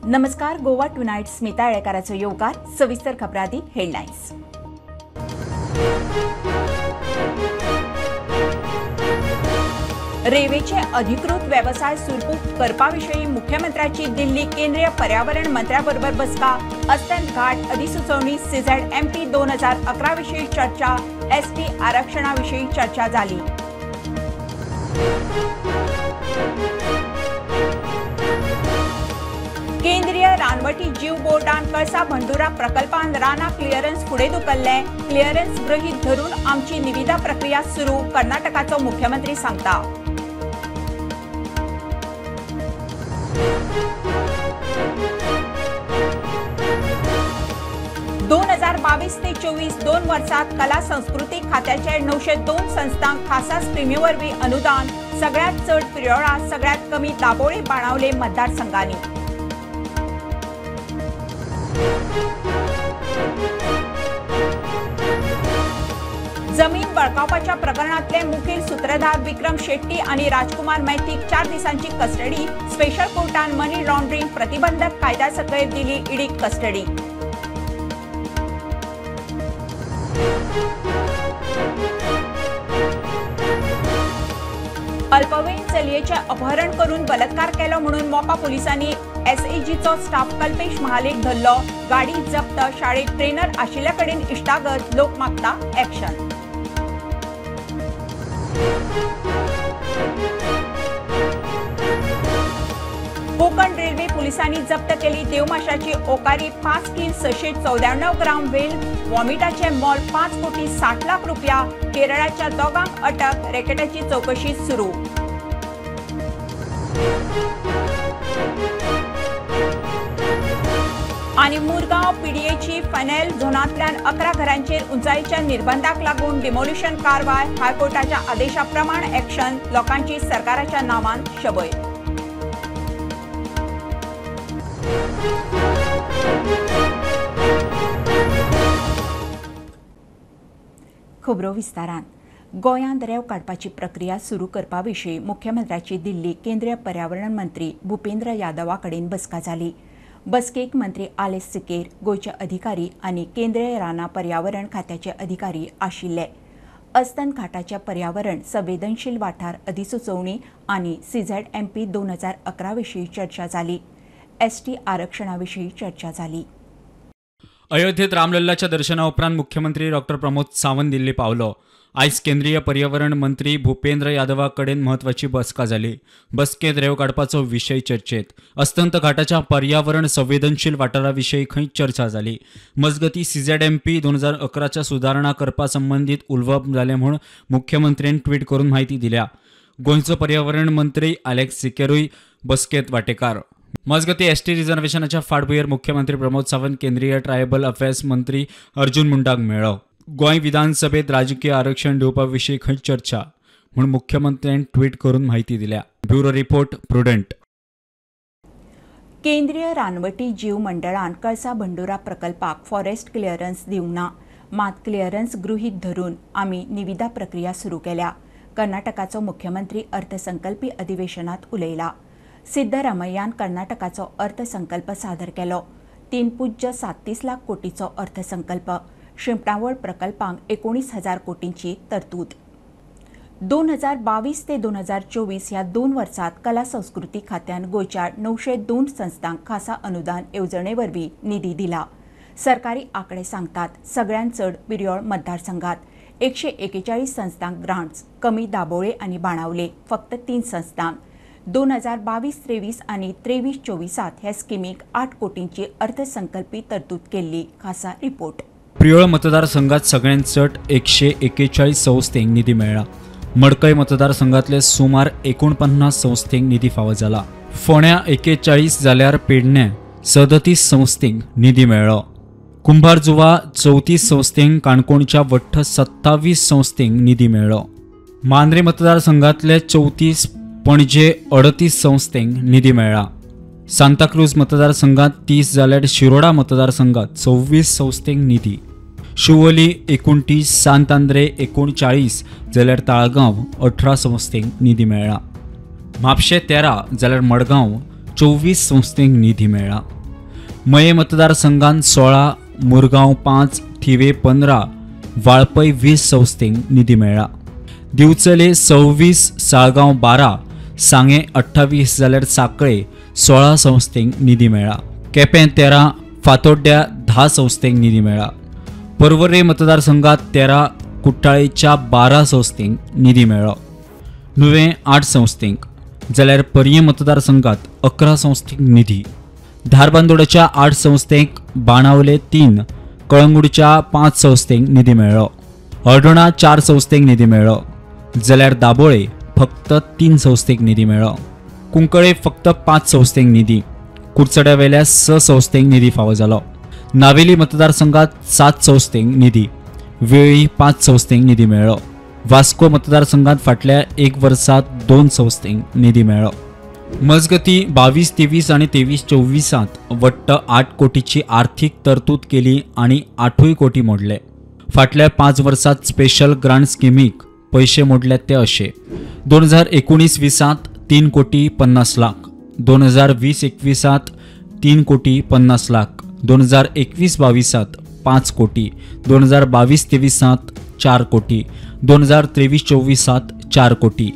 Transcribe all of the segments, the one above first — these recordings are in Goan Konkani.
नमस्कार, गोवा टुनायट स्मिता येळेकाराचो येवकार. सविस्तर खबरांनी हेडलायन्स. रेवेचे अधिकृत वेवसाय सुरू करपाविषयी मुख्यमंत्र्याची दिल्ली केंद्रीय पर्यावरण मंत्र्याबरोबर बसका. अस्तंत घाट अधिसुचोवणी सीझेडएमपी 2011 विषयी चर्चा. एसटी आरक्षणाविषयी चर्चा झाली. केंद्रीय रानवटी जीव बोर्डान कळसा भंडुरा प्रकल्पान राना क्लिअरन्स फुडें धुकल्लें. क्लिअरन्स गृहीत धरून आमची निविदा प्रक्रिया सुरू, कर्नाटकाचो मुख्यमंत्री सांगता. 2022 ते 24 दोन वर्सात कला संस्कृती खात्याचे 902 संस्थांक खासा स्किमी वरवीं अनुदान. सगळ्यात चड प्रियोळा, सगळ्यात कमी दाबोळी बाणावले मतदारसंघांनी. जमीन बळकावपाच्या प्रकरणातले मुखेल सूत्रधार विक्रम शेट्टी आणि राजकुमार मैतीक 4 दिसांची कस्टडी. स्पेशल कोर्टान मनी लॉन्ड्रिंग प्रतिबंधक कायद्या सकयल दिली ईडी कस्टडी. अल्पवयीन चलयेचे अपहरण करून बलात्कार केलो म्हणून मोपा पोलिसांनी एसएजीचो स्टाफ कल्पेश महालेक धरलो. गाडी जप्त. शाळेत ट्रेनर आशिल्ल्या कडेन इश्टागत. लोक मागता ऍक्शन. कोकण रेल्वे पोलिसांनी जप्त केली देवमाशाची ओकारी 5 किल 694 ग्राम वेल वॉमिटाचे मोल 5 कोटी 60 लाख रुपया. केरळाच्या दोगांक अटक. रॅकेटाची चौकशी सुरू. आणि मुरगांव पीडीएची फनेल झोनांतल्यान 11 घरांचेर उंचायेच्या निर्बंधाक लागून डिमोलिशन कारवाय. हायकोर्टाच्या आदेशाप्रमाण ऍक्शन. लोकांची सरकाराच्या नावान शबय. खबरो विस्तारान. गोंयांत रेंव काडपाची प्रक्रिया सुरू करपा विशीं मुख्यमंत्र्याची दिल्ली केंद्रीय पर्यावरण मंत्री भूपेंद्र यादवा कडेन बसका जाली. बसकेक मंत्री आलेस सिकेर, गोंयचे अधिकारी आनी केंद्रीय रानां पर्यावरण खात्याचे अधिकारी आशिल्ले. अस्तंत घाटाचे पर्यावरण संवेदनशील वाठार अधिसुचोवणी आनी सीझेडएमपी 2011 विशीं चर्चा जाली. एसटी आरक्षणा विशीं चर्चा जाली. अयोध्येत रामलल्लाच्या दर्शना उपरांत मुख्यमंत्री डॉक्टर प्रमोद सावंत दिल्ली पावलो. आयज केंद्रीय पर्यावरण मंत्री भूपेंद्र यादवा कडेन म्हत्वाची बसका जाली. बसकेंत रेंव काडपाचो विशय चर्चेत. अस्तंत घाटाच्या पर्यावरण संवेदनशील वाठारा विशीं खंय चर्चा जाली. मजगती सीझेडएमपी 2011च्या सुदारणा करपा संबंदीत उलोवप जालें म्हूण मुख्यमंत्र्यान ट्वीट करून म्हायती दिल्या. गोंयचो पर्यावरण मंत्री आलेक्स सिकेरूय बसकेंत वांटेकार. मजगती एसटी रिझर्वेशनाच्या फाटभुंयेर मुख्यमंत्री प्रमोद सावंत केंद्रीय ट्रायबल अफेर्स मंत्री अर्जुन मुंडाक मेळ्ळो. गोंय विधानसभेत राजकीय आरक्षण दिवपा विशीं खंय चर्चा म्हूण मुख्यमंत्र्यान ट्वीट करून म्हायती दिल्या. Bureau report, Prudent. केंद्रीय रानवटी जीव मंडळान कळसा भंडुरा प्रकल्पाक फॉरेस्ट क्लिअरन्स दिवंक ना. मात क्लिअरन्स गृहीत धरून आमी निविदा प्रक्रिया सुरू केल्या. कर्नाटकाचो मुख्यमंत्री अर्थसंकल्पी अधिवेशनात उलयला. सिद्धरामय्यान कर्नाटकाचो अर्थसंकल्प सादर केलो. 3.37 लाख कोटीचो अर्थसंकल्प. शिंपणावळ प्रकल्पांक 19,000 कोटींची तरतूद. 2022 ते 2024 ह्या 2 वर्सात कला संस्कृती खात्यान गोंयच्या 902 संस्थांक खासा अनुदान येवजणे वरवीं निधी दिला. सरकारी आंकडे सांगतात सगळ्यांत चड पिर्योळ मतदारसंघात 141 संस्थांक ग्रांट्स, कमी दाबोळे आनी बाणावले फक्त 3 संस्थांक. 2022-23 आनी 23-24 ह्या स्किमीक 8 कोटींची अर्थसंकल्पी तरतूद केल्ली. खासा रिपोर्ट. प्रियोळ मतदारसंघात सगळ्यांत चड 141 संस्थेंक निधी मेळ्ळा. मडकय मतदारसंघातले सुमार 49 संस्थेंक निधी फावो जाला. फोंड्या 41 जाल्यार पेडण्यां 37 संस्थेंक निधी मेळ्ळो. कुंभारजुवा 34 संस्थेंक, काणकोणच्या वट्ट 27 संस्थेंक निधी मेळ्ळो. मांद्रे मतदारसंघातले 34, पणजे 38 संस्थेंक निधी मेळ्ळा. सांताक्रूज मतदारसंघात 30 जाल्यार शिरोडा मतदारसंघात 26 संस्थेंक निधी. शिवोली 29, सांत आंद्रे 39 जाल्यार ताळगांव 18 संस्थेंक निधी मेळ्ळा. म्हापशें 13 जाल्यार मडगांव 24 संस्थेंक निधी मेळ्ळा. मये मतदारसंघात 16, मुरगांव 5, थिवे 15, वाळपय 20 संस्थेंक निधी मेळ्ळा. दिवचले 26, साळगांव 12, सांगे 28 जाल्यार साकळे 16 संस्थेंक निधी मेळ्ळा. केपें 13, फातोड्ड्या 10 संस्थेंक निधी मेळ्ळा. पर्वरे मतदारसंघात 13, कुट्टाळेच्या 12 संस्थेंक निधी मेळ्ळो. नुवें 8 संस्थेंक जाल्यार पर्यें मतदारसंघात 11 संस्थेंक निधी. धारबांदोड्याच्या 8 संस्थेंक, बाणावले 3, कळंगूटच्या 5 संस्थेंक निधी मेळ्ळो. हळदोणा 4 संस्थेंक निधी मेळ्ळो जाल्यार दाबोळे फक्त 3 संस्थेंक निधी मेळ्ळो. कुंकळे फक्त 5 संस्थेंक निधी. कुडचड्यावेल्या 6 संस्थेंक निधी फावो जालो. नावेली मतदारसंघात 7 संस्थेंक निधी, वेळी 5 संस्थेंक निधी मेळ्ळो. वास्को मतदारसंघात फाटल्या 1 वर्सात 2 संस्थेंक निधी मेळ्ळो. मजगती 22-23 आनी 23-24 वट्ट 8 कोटीची आर्थिक तरतूद केली आनी 8 कोटी मोडले. फाटल्या 5 वर्सात स्पेशल ग्रांट स्किमीक पैशे मोडल्यात ते अशे: 2019-20 3 कोटी 50 लाख, 2020-21 3 कोटी 50 लाख, 2021-22 5 कोटी, 2022-23 4 कोटी, 2023-24 4 कोटी.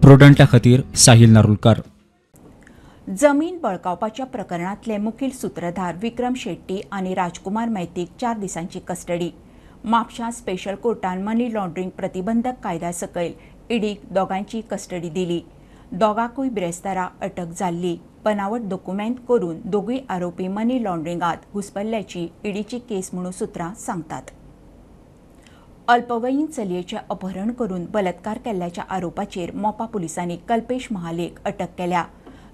प्रुडंटा खातीर साहिल नारुलकर. जमीन बळकावपाच्या प्रकरणांतले मुखेल सूत्रधार विक्रम शेट्टी आनी राजकुमार मैतीक 4 दिसांची कस्टडी. म्हापशा स्पेशल कोर्टान मनी लॉन्ड्रिंग प्रतिबंधक कायद्या सकयल ईडीक दोगांची कस्टडी दिली. दोगांकूय बिरेस्तारा अटक जाल्ली. बनावट दोकुमेंत करून दोगूय आरोपी मनी लॉन्ड्रिंगांत घुसपल्ल्याची ईडीची केस म्हणून सूत्रां सांगतात. अल्पवयीन चलयेचें अपहरण करून बलात्कार केल्ल्याच्या आरोपाचेर मोपा पुलिसांनी कल्पेश महालेक अटक केल्या.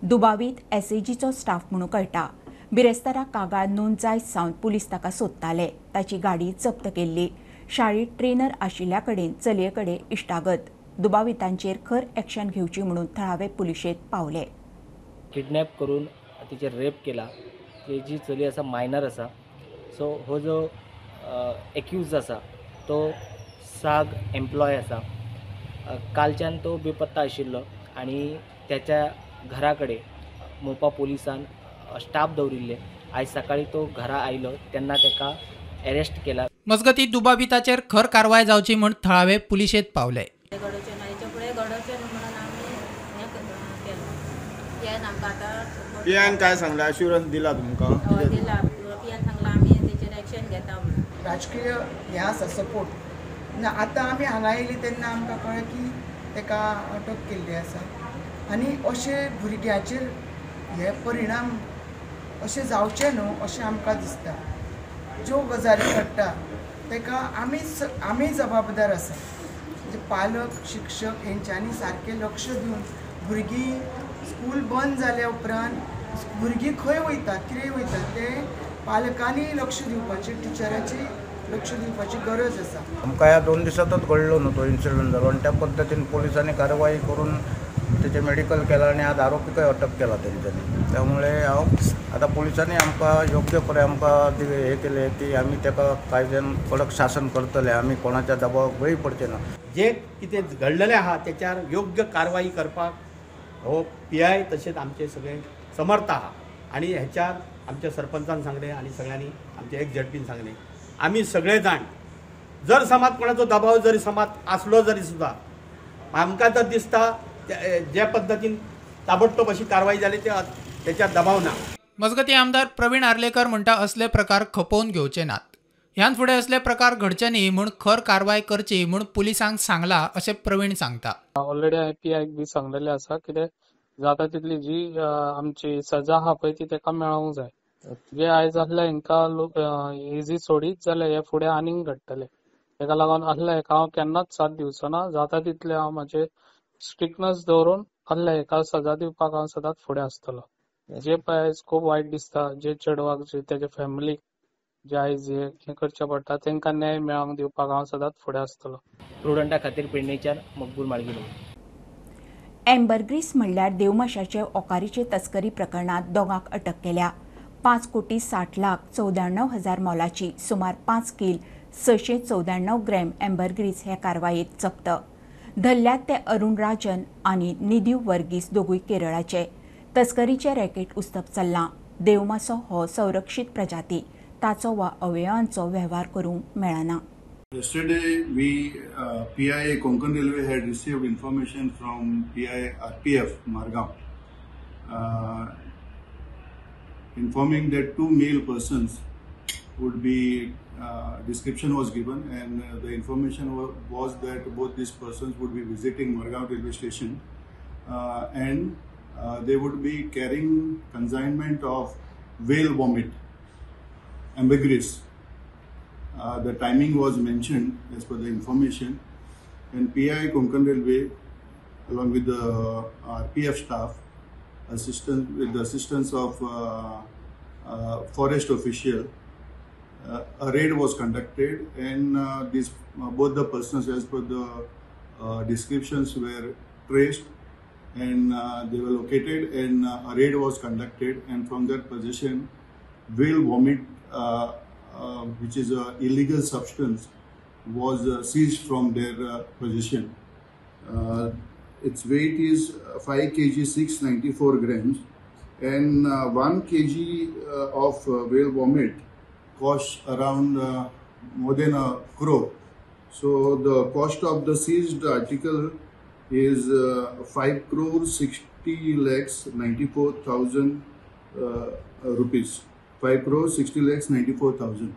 दुबावीत एसएजीचो स्टाफ म्हणून कळटा. बिरेस्तारा कागाळ नोंद जायत सावन पुलीस ताका सोदताले. ताची गाडी जप्त केल्ली. शाळेंत ट्रेनर आशिल्ल्या कडेन चलये कडेन इश्टागत. दुबावितांचेर खर एक्शन घेवची म्हणून थळावे पुलिशेंत पावले. किडनॅप करून तिचेर रेप केला. ती जी चली आसा मायनर आसा. सो हो जो एक्यूज आसा तो साग एम्प्लॉय आसा. कालच्यान तो बेपत्ता आशिल्लो आनी त्याच्या घरा कडेन मोपा पोलिसान स्टाफ दवरिल्ले. आयज सकाळी तो घरा आयलो तेन्ना ताका अरेस्ट केला. मजगती दुबाविताचेर खर कारवाय जावची म्हूण थळावे पुलिशेंत पावले. पियान काय सांगले? अश्युरन्स दिला तुमकां? दिला. पियान सांगला आमी तेचेर एक्शन घेता म्हणून. राजकीय हें आसा सपोर्ट ना. आतां आमी हांगा येयली तेन्ना आमकां कळ्ळें की ताका अटक केल्ली आसा आनी अशें भुरग्याचेर हे परिणाम अशें जावचें न्हू अशें आमकां दिसता. ज्यो गजाली घडटा ताका आमी जबाबदार आसा. म्हणजे पालक शिक्षक हेंच्यांनी सारकें लक्ष दिवन भुरगीं स्कूल बंद जाल्या उपरांत भुरगीं खंय वयतात कितें वयतात तें पालकांनी लक्ष दिवपाचें, टिचराची लक्ष दिवपाची गरज आसा. आमकां ह्या 2 दिसांतच घडलो न्हू तो इन्सिडंट जालो आनी त्या पद्दतीन पोलिसांनी कारवाई करून तेचें मेडिकल केलां आनी आज आरोपीकय अटक केला तेंच्यांनी. त्यामुळे हांव आतां पोलिसांनी आमकां योग्य परे आमकां हें केलें की आमी ताका कायद्यान कडक शासन करतले. आमी कोणाच्या दबावाक बळी पडचे ना. जे कितें घडलेलें आहा तेच्यार योग्य कारवाई करपाक हो पी I तशेंच आमचे सगळे समर्थ आहा. आनी हेच्यार आमच्या सरपंचान सांगलें आनी सगळ्यांनी आमच्या एक झेडपीन सांगलें आमी सगळे जाण जर समाज कोणाचो दबाव जरी समाज आसलो जरी सुद्दां आमकां तर दिसता जे पद्दतीन ताबडतोब अशी कारवाई जाली ते तेच्यार दबाव ना. मजगती आमदार प्रवीण आर्लेकर म्हणटा असले प्रकार खपोवन घेवचे नात. ह्यान फुडें असले प्रकार घडचे न्ही म्हूण खर कारवाय करची म्हूण पुलिसांक सांगला अशें प्रवीण सांगता. ऑलरेडी हांवें पी आयक बी सांगलेलें आसा कितें जाता तितली जी आमची सजा आहा पळय ती ताका मेळोंक जाय. जे आयज आसले हांकां लोक इजी सोडीत जाल्यार हे फुडें आनीक घडटले. ताका लागून असले हेका हांव केन्नाच साथ दिवचो ना. जाता तितले हांव म्हाजे स्ट्रिक्टनस दवरून असले हेका सजा दिवपाक हांव सदांच फुडें आसतलो. जे पळय आयज खूब वायट दिसता जे चेडवाक जे तेजे फॅमिलीक जे आयज हें करचें पडटा तांकां न्याय मेळोवन दिवपाक हांव सदांच फुडें आसतलो. प्रुडंटा खातीर पेडणेच्यान मकबूल माळगिलो. एम्बरग्रीस म्हणल्यार देवमाशाचे ओकारीचे तस्करी प्रकरणात दोगांक अटक केल्या. 5,60,94,000 मोलाची सुमार 5 किल 694 ग्रॅम एम्बरग्रीस हे कारवायेत जप्त. धरल्यात ते अरुण राजन आनी निधीव वर्गीस दोगूय केरळाचे. तस्करीचें रॅकेट उस्तप चल्लां. देवमासो हो संरक्षित प्रजाती, ताचो वा अवयवांचो वेव्हार करूंक मेळना. Yesterday, we PIA Konkan Railway had received information from PI RPF Margao, informing that two male persons would be description was given, and the information was that both these persons would be visiting Margao railway station and they would be carrying consignment of whale vomit, ambergris. The timing was mentioned as per the information, and PI Konkan Railway along with the RPF staff, with the assistance of forest official, a raid was conducted, and these both the persons as per the descriptions were traced, and they were located, and a raid was conducted, and from their possession whale vomit, which is a illegal substance, was seized from their possession. Its weight is 5 kg 694 grams, and 1 kg of whale vomit costs around more than a crore. So the cost of the seized article is 5 crore 60 lakhs 94,000 rupees. 5 crore 60 lakhs 94,000.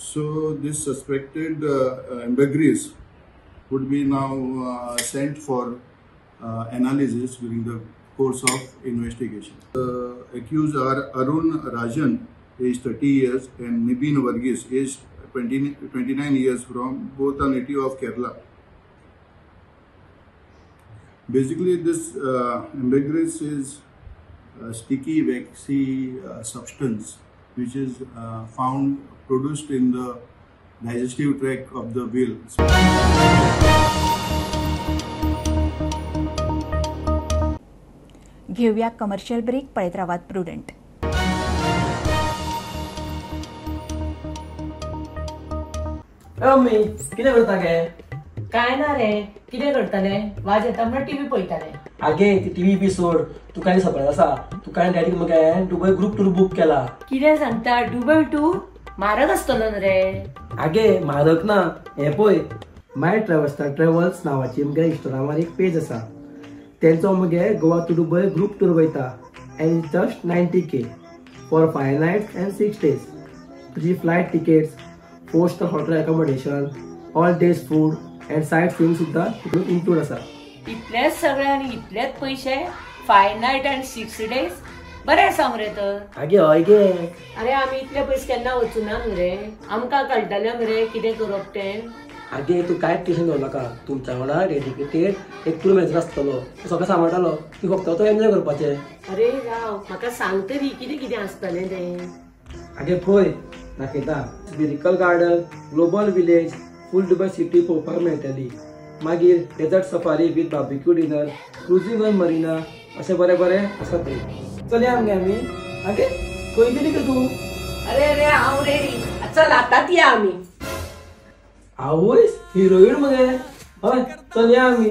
So this suspected ambergris would be now sent for analysis during the course of investigation. The accused are Arun Rajan, age 30 years, and Nibin Varghese, age 29 years, from both are native of Kerala. Basically, this ambergris is a sticky, waxy substance which is found produced in the digestive tract of the whale. घेऊया कमर्शियल ब्रेक. पळयत रावात प्रुडंट. मम्मी कितें करता गे? काय ना रे, कितें करतले, वाज येता म्हणून टीव्ही पळयताले. आगे ती टीव्ही बी सोड, तुका आनी सरप्रायज आसा. तुका आनी डॅडीक मगे दुबय ग्रुप टूर बूक केला. कितें सांगता? दुबय टूर म्हारग आसतलो न्हू रे. आगे म्हारग ना, हें पळय माय ट्रॅव्हल्स ट्रॅव्हल्स नांवाची मगे इंस्टाग्रामार एक पेज आसा, तेंचो मगे Goa to Dubai group tour वयता, and just 90K for 5 nights and 6 days. तुजी flight tickets, 4 star hotel accommodation, all days food and sight seeing सुद्धा तितून इन्क्लूड आसा. इतलेच सगळे आनी इतलेच पयशे 5 night and 6 days? बरें आसा मरे तर. आगे हय गे. अरे आमी इतले पयशे केन्ना वचूना न्हू रे, आमकां कळटलें मरे कितें करप तें. आगे तूं कांयच टेंशन घेवं नाका, तुमच्या वांगडा डेडिकेटेड एक टूर मॅनेजर आसतलो, तो सगळें सांबाळटलो, तूं फक्त तो एन्जॉय करपाचें. अरे राव, म्हाका सांग तरी कितें कितें आसतलें तें. आगे पळय दाखयता, miracle garden, global village, full Dubai city पळोवपाक मेळटली. मागीर desert safari with barbecue dinner, cruising on marina, अशें बरें बरें आसा थंय. चल या मगे आमी. आगे खंय गेली गे तूं? अरे अरे हांव रेडी, चल आतांच या आमी. आवयस हिरोईन मगे. हय चल या आमी.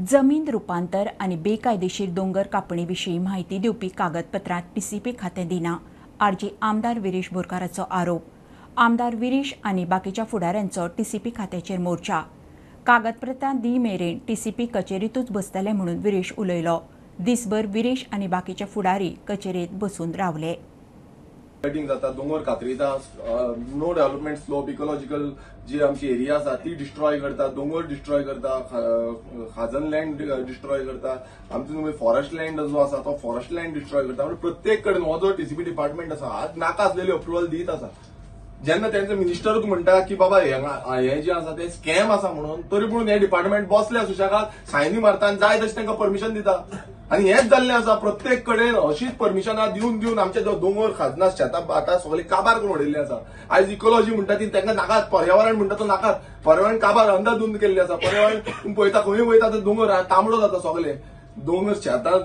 जमीन रुपांतर आनी बेकायदेशीर दोंगर कापणी विशीं म्हायती दिवपी कागदपत्रां टीसीपी खातें दिना, आरजी आमदार विरेश बोरकाराचो आरोप. आमदार विरेश आनी बाकीच्या फुडाऱ्यांचो टीसीपी खात्याचेर मोर्चा. कागदपत्रां दी मेरेन टीसीपी कचेरीतूच बसतले म्हणून विरेश उलयलो. दिसभर विरेश आनी बाकीचे फुडारी कचेरेंत बसून रावले. कटिंग जाता, दोंगर कातरिता, नो डेव्हलपमेंट स्लोप, इकोलॉजिकल जी आमची एरिया आसा ती डिस्ट्रॉय करता, दोंगर डिस्ट्रॉय करता, खाजन लँड डिस्ट्रॉय करता, आमचो फॉरेस्ट लँड जो आसा तो फॉरेस्ट लँड डिस्ट्रॉय करता. म्हणजे प्रत्येक कडेन हो जो टीसीपी डिपार्टमेंट आसा आज नाका आसलेली अप्रुवल दीत आसा. जेन्ना तेंचे मिनिस्टरूच म्हणटा की बाबा हें जें आसा तें स्कॅम आसा म्हणून, तरी पूण हें डिपार्टमेंट बसले सुशेगाद सायनी मारता आनी जाय तशें तांकां परमिशन दिता. आनी हेंच जाल्लें आसा प्रत्येक कडेन अशीच परमिशनां दिवन दिवन आमचे दोंगर खाजनां शेतां आतां सगळीं काबार करून उडयल्लीं आसा. आयज इकोलॉजी म्हणटा ती तांकां नाकात, पर्यावरण म्हणटा तो नाकात, पर्यावरण काबार अंदाधुंद केल्लें आसा. पर्यावरण तुमी पळयता खंय वयता ते दोंगर तांबडो जाता सगळे. दोंगर शेतां,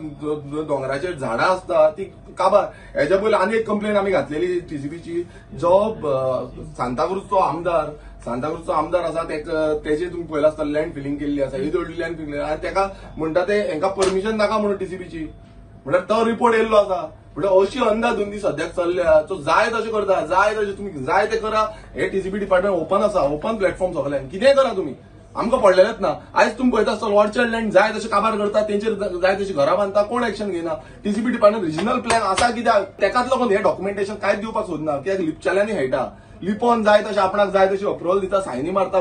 दोंगराचेर झाडां आसता ती काबार. हेच्या पयलीं आनी एक कंप्लेन आमी घातलेली टीसीपीची, जो सांताक्रूजचो आमदार आसा तेजे तुमी पळयला आसता लँड फिलिंग केल्ली आसा, ही व्हडली लँड फिलिंग, आनी तेका म्हणटा ते हेंका परमिशन नाका म्हणून टीसीपीची, म्हणल्यार तो रिपोर्ट येयल्लो आसा. म्हणल्यार अशी अंदाधुंदी सद्याक चल्ल्या, सो जाय तशें करता, जाय तशें तुमी जाय ते करा. हे टीसीपी डिपार्टमेंट ओपन आसा, ओपन प्लॅटफॉर्म सगळ्यांक, कितेंय करा तुमी, आमकां पडलेलेच ना. आयज तुमी पळयता आसतलो ऑर्चर्ड लँड जाय तशें काबार करता, तेंचेर जाय तशी घरां बांदता, कोण एक्शन घेयना. टीसीपी डिपार्टमेंट रिजनल प्लॅन आसा कित्याक, तेकाच लागून हे डॉक्युमेंटेशन कांयच दिवपाक सोदना, कित्याक लिपच्याल्यांनी खेळटा, लिपोन जाय तशें आपणाक जाय तशी अप्रुवल दिता, सायनी मारता,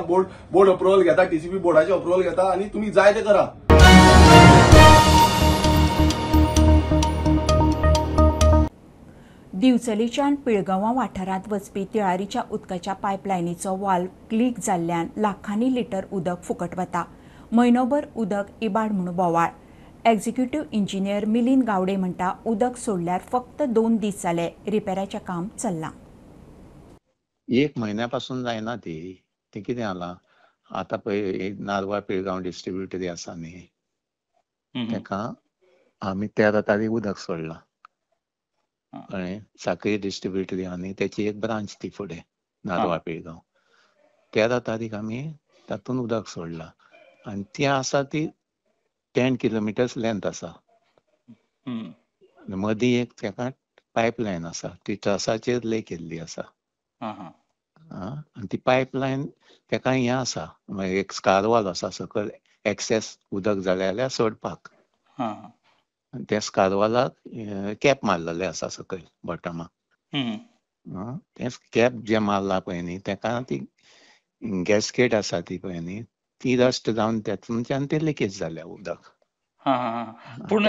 बोर्ड अप्रुवल घेता, टीसीपी बोर्डाचे अप्रुवल घेता आनी तुमी जाय ते करा. दिवचलीच्यान पिळगांवां वाठारांत वचपी तिळारीच्या उदकाच्या पायपलायनीचो वाल्व लीक जाल्ल्यान लाखांनी लिटर उदक फुकट वता. म्हयनोभर उदक इबाड म्हूण बोवाळ. एक्झिक्युटिव्ह इंजिनियर मिलिंद गावडे म्हणटा, उदक सोडल्यार फक्त 2 दीस जाले, रिपेराचें काम चल्लां. एक म्हयन्या पासून जायना ती कितें जालां आतां पळय नारवा पिळगांव डिस्ट्रिब्युटरी आसा न्ही, तेका आमी 13 तारीख उदक सोडलां. कळ्ळें, साखळी डिस्ट्रिब्युटरी आनी तेची एक ब्रांच ती फुडें नारवा पिळगांव, 13 तारीख आमी तातूंत उदक सोडलां आनी ती आसा ती 10 किलोमिटर्स लेंथ आसा. मदीं एक तेका पायपलायन आसा, ती ट्रसाचेर ले केल्ली आसा. आनी ती पायपलायन तेका हें आसा, मागीर एक स्कारवाल आसा सकयल एक्सेस उदक जालें जाल्यार सोडपाक, त्या स्कारवालाक कॅप मारलेले आसा सकयल बॉटमाक. तें कॅप जें मारला पळय न्ही तेका ती गॅस्केट आसा ती पळय न्ही ती रस्ट जावन तेतूनच्यान ते लिकेज जाल्या उदक. पूण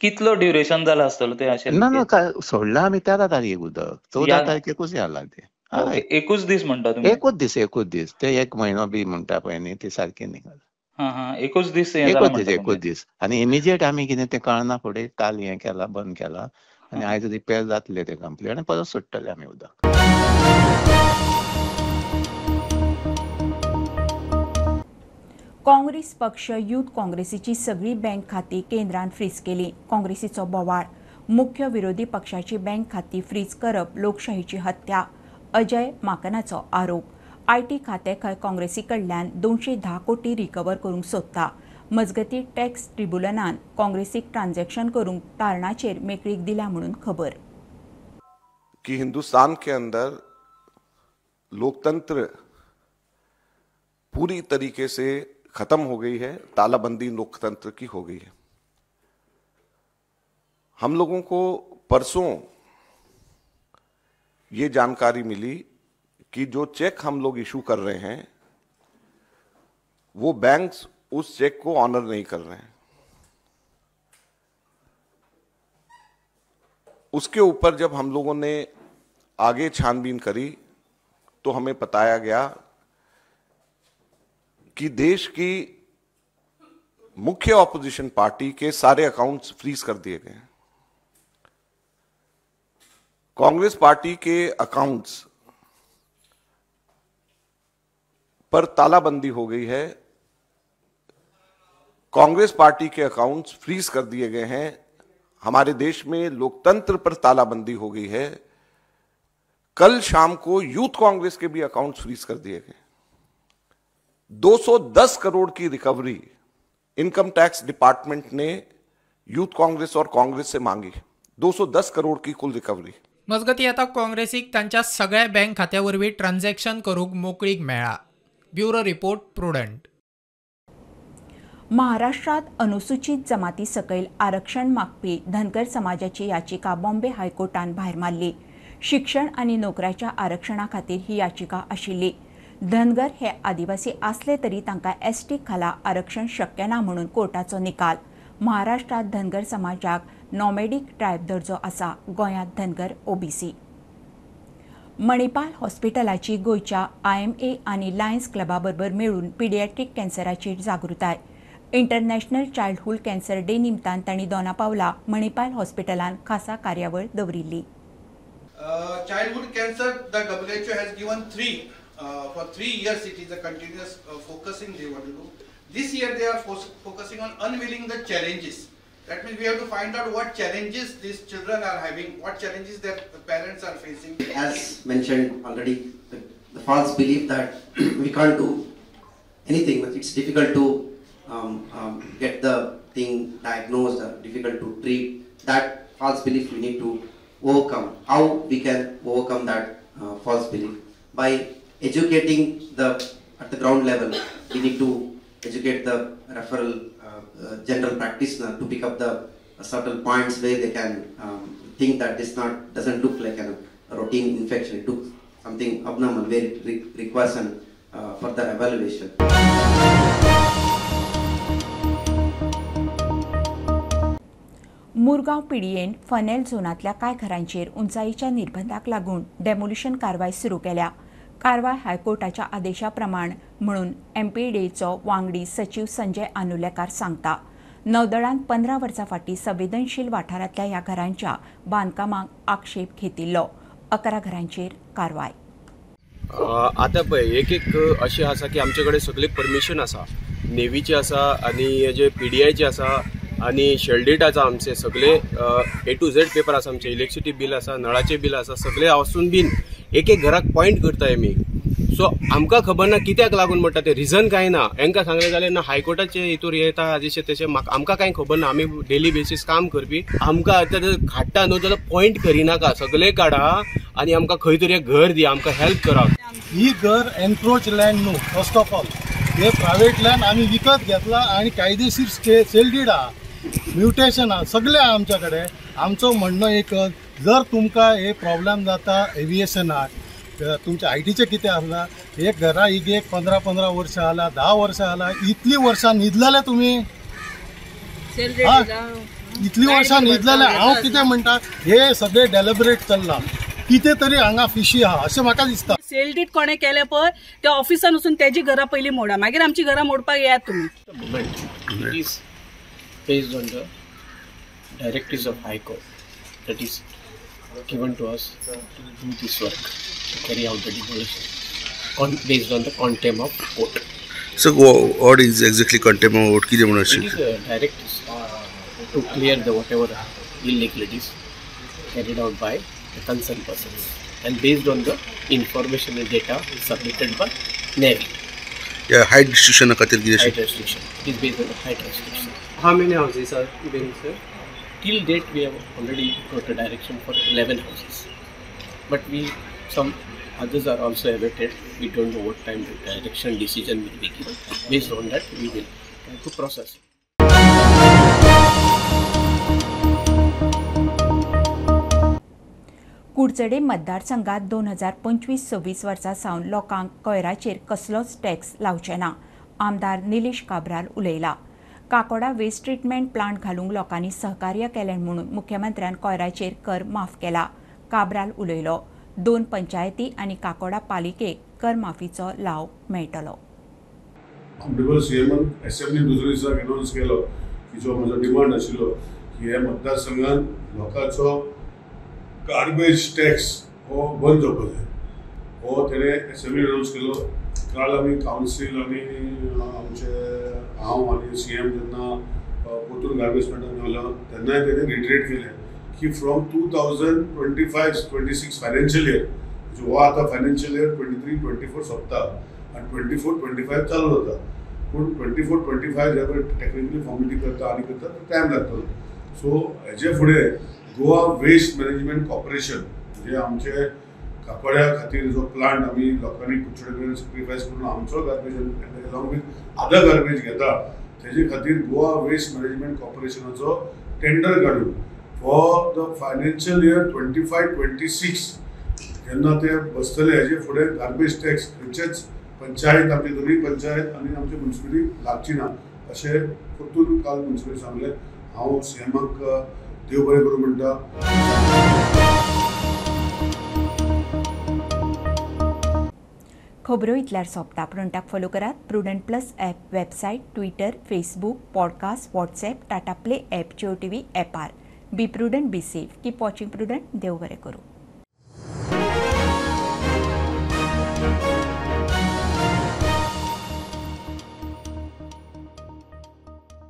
कितलो ड्युरेशन जाला आसतलो ते अशें? ना ना, सोडला आमी 13 तारखेक उदक, 14 तारखेकूच जाला ते. एकूच दीस म्हणटा तुमी? एकूच दीस, ते एक म्हयनो बी म्हणटा पळय न्ही ते सारकें न्ही. एकूच दीस, एकूच दीस. आनी इमिजिएट आमी कितें तें कळना फुडें काल हें केलां, बंद केलां आनी आयज रिपेर जातलें तें कंप्लीट आनी परत सोडटले आमी उदक. काँग्रेस पक्ष यूथ काँग्रेसीची सगळी बँक खाती केंद्रान फ्रीज केली. काँग्रेसीचो बोवाळ. मुख्य विरोधी पक्षाची बँक खाती फ्रीज करप लोकशाहीची हत्या, अजय माकनाचो आरोप. IT खातें खंय काँग्रेसी कडल्यान 210 कोटी रिकवर करूंक सोदता. मजगतीं टॅक्स ट्रिब्युनलान काँग्रेसीक ट्रान्झॅक्शन करूंक तारणाचेर मेकळीक दिल्या म्हणून खबर. की हिंदुस्तान के अंदर लोकतंत्र पूरी तरीके से खत्म हो गई है, तालाबंदी लोकतंत्र की हो गई है. हम लोगों को परसों ये जानकारी मिली कि जो चेक हम लोग इशू कर रहे हैं वो बैंक्स उस चेक को ऑनर नहीं कर रहे हैं. उसके ऊपर जब हम लोगों ने आगे छानबीन करी तो हमें बताया गया कि देश की मुख्य ऑपोजिशन पार्टी के सारे अकाउंट्स फ्रीज कर दिए गए हैं. कांग्रेस पार्टी के अकाउंट्स पर तालाबंदी हो गई है. कांग्रेस पार्टी के अकाउंट्स फ्रीज कर दिए गए हैं. हमारे देश में लोकतंत्र पर तालाबंदी हो गई है. कल शाम को यूथ कांग्रेस के भी अकाउंट्स फ्रीज कर दिए गए. 210 करोड़ की रिकवरी इनकम टैक्स डिपार्टमेंट ने यूथ कांग्रेस और कांग्रेस से मांगी. 210 करोड़ की कुल रिकवरी. मजगती आता काँग्रेसीक तांच्या सगळ्या बँक खात्या वरवीं ट्रान्झॅक्शन करूंक मोकळीक मेळ्ळा. Bureau report, Prudent. महाराष्ट्रात अनुसूचित जमाती सकयल आरक्षण मागपी धनगर समाजाची याचिका बॉम्बे हायकोर्टान भायर मारली. शिक्षण आनी नोकऱ्याच्या आरक्षणा खातीर ही याचिका आशिल्ली. धनगर हे आदिवासी आसले तरी तांकां एसटी खाला आरक्षण शक्य ना म्हणून कोर्टाचो निकाल. महाराष्ट्रात धनगर समाजाक नॉमेडीक ट्रायब दर्जो आसा. गोंयांत धनगर ओबीसी. मणिपाल हॉस्पिटलाची गोंयच्या IMA आनी लायन्स क्लबा बरोबर मेळून पिडियाट्रीक कॅन्सराचेर जागृताय. इंटरनॅशनल चायल्डहूड कॅन्सर डे निमतान तांणी दोनापावला मणिपाल हॉस्पिटलान खासा कार्यावळ दवरिल्ली. Childhood cancer, the WHO has given three for 3 years. It is a continuous focusing they want to do. This year they are focusing on unveiling the challenges. That means we have to find out what challenges these children are having, what challenges their parents are facing. As mentioned already, the false belief that we can't do anything, but it's difficult to get the thing diagnosed, difficult to treat. That false belief we need to overcome. How we can overcome that false belief? By educating at the ground level. We need to educate the referral general practitioner to pick up the subtle points where they can think that this doesn't look like a routine infection. It looks something abnormal where it requires an further evaluation. Murgaon पिडयेन funnel झोनांतल्या कांय घरांचेर उंचायेच्या निर्बंधाक लागून डेमोलिशन कारवाय सुरू केल्या. कारवाय हायकोर्टाच्या आदेशा प्रमाण म्हणून एमपीडीएचो वांगडी सचीव संजय आनुलेकार सांगता. नौदळान 15 वर्सां फाटीं संवेदनशील वाठारांतल्या ह्या घरांच्या बांदकामाक आक्षेप घेतिल्लो. 11 घरांचेर कारवाय. आतां पळय एक एक अशें आसा की आमचे कडेन सगळें परमिशन आसा, नेवीचे आसा आनी जे पीडीआयचे आसा आनी शेल्डेट आसा, आमचे सगळे ए टू झेड पेपर आसा, आमचे इलेक्ट्रिसिटी बील आसा, नळाचे बील आसा, सगळे आसून बीन एक एक घराक पॉयंट करताय आमी. सो आमकां खबर ना कित्याक लागून म्हणटा ते रिजन कांय ना. हेंकां सांगलें जाल्यार ना हायकोर्टाचे हितूर येता जशें तशें आमकां कांय खबर ना. आमी डेली बेसीस काम करपी, आमकां आतां काडटा न्हू जाल्यार पॉयंट करिनाका, सगळे काडा आनी आमकां खंय तरी एक घर दी, आमकां हेल्प करा. ही घर एनक्रोच लँड न्हू, फर्स्ट ऑफ ऑल हे प्रायवेट लँड आमी विकत घेतला आनी कायदेशीर सेल did आहा, म्युटेशन आहा, सगळें आहा आमच्या कडेन. आमचो म्हणणो एक, जर तुमकां हे प्रॉब्लेम जाता एविएशनाक, तुमच्या आयटीचें कितें आसला, हे घरा एक 15-15 वर्सां जाला, 10 वर्सां जाला, इतलीं वर्सां न्हिदलेले तुमी, इतलीं वर्सां न्हिदलेले. हांव कितें म्हणटा, हे सगळें डेलिबरेट चल्लां, कितें तरी हांगा फिशी आहा अशें म्हाका दिसता. सेल did कोणें केलें पळय त्या ऑफिसान वचून तेजी घरां पयलीं मोडा, मागीर आमची घरां मोडपाक येयात तुमी. It is based on the directives of High Court that is given to us to do this work, to carry out the demolition based on the contempt of court. So what is exactly contempt of court? It is a directives to clear the whatever illegalities carried out by the concerned persons and based on the information and data submitted by Navy. Yeah, height restriction. Height restriction. It is based on the height restriction. How many houses are being, sir? Till date, we have already got a direction for 11 houses, but some others are also awaited. We don't know what time the direction decision will be given. Based on that, we will try to process. Curchorem मतदारसंघात 2025-26 वर्सा सावन लोकांक कोयराचेर कसलोच टॅक्स लावचे ना, आमदार निलेश काब्राल उलयला. काकोडा वेस्ट ट्रिटमेंट प्लांट घालूंक लोकांनी सहकार्य केलें म्हणून मुख्यमंत्र्यान कोयराचेर कर माफ केला, काब्राल उलयलो. 2 पंचायती आनी काकोडा पालिकेक कर माफीचो लाव मेळटलो. ऑनरेबल सीएमान असेंब्ली दुसऱ्या दिसाक अनावन्स केलो की जो म्हजो डिमांड आशिल्लो की ह्या मतदारसंघान लोकांचो गार्बेज टॅक्स हो बंद जावपाक जाय, हो तेणें असेंब्ली अनावन्स केलो. काल आमी कावन्सील आनी आमचे हांव आनी सी एम जेन्ना परतून गार्बेज प्लांटान मेळ्ळो तेन्नाय तेणें रिट्रेट केलें की फ्रॉम 2025-26 फायनान्शियल इयर, म्हणजे हो आतां फायनान्शियल इयर 23-24 सोंपता आनी 24-25 चालू जाता, पूण 24-25 जे पळय टॅक्निकली फॉर्मेलिटी करता आनी करता तो टायम लागतलो. सो हेजे फुडें गोवा वेस्ट मॅनेजमेंट कॉर्पोरेशन म्हणजे आमचे काकोड्या खातीर जो प्लांट आमी लोकांनी कुडचडे कडेन सॅक्रिफायस करून आमचो garbage along with other garbage घेता, तेजे खातीर गोवा वेस्ट मॅनेजमेंट कॉर्पोरेशनाचो टेंडर काडून फॉर the financial year 25-26 जेन्ना ते बसतले हेजे फुडें गार्बेज टॅक्स खंयचेच पंचायत, आमची दोनूय पंचायत आनी आमची म्युनिसिपालिटी लागची ना अशें परतून काल म्युनिसिपालिटी सांगलें. हांव सी एमाक देव बरें करूं म्हणटा. खबरो इतल्यार सोंपता. प्रुडंटाक फॉलो करात Prudent plus app, website, Twitter, Facebook, podcast, WhatsApp, Tata Play app, Jio TV ॲपार. Be prudent, be safe, keep watching Prudent. देव बरें करूं.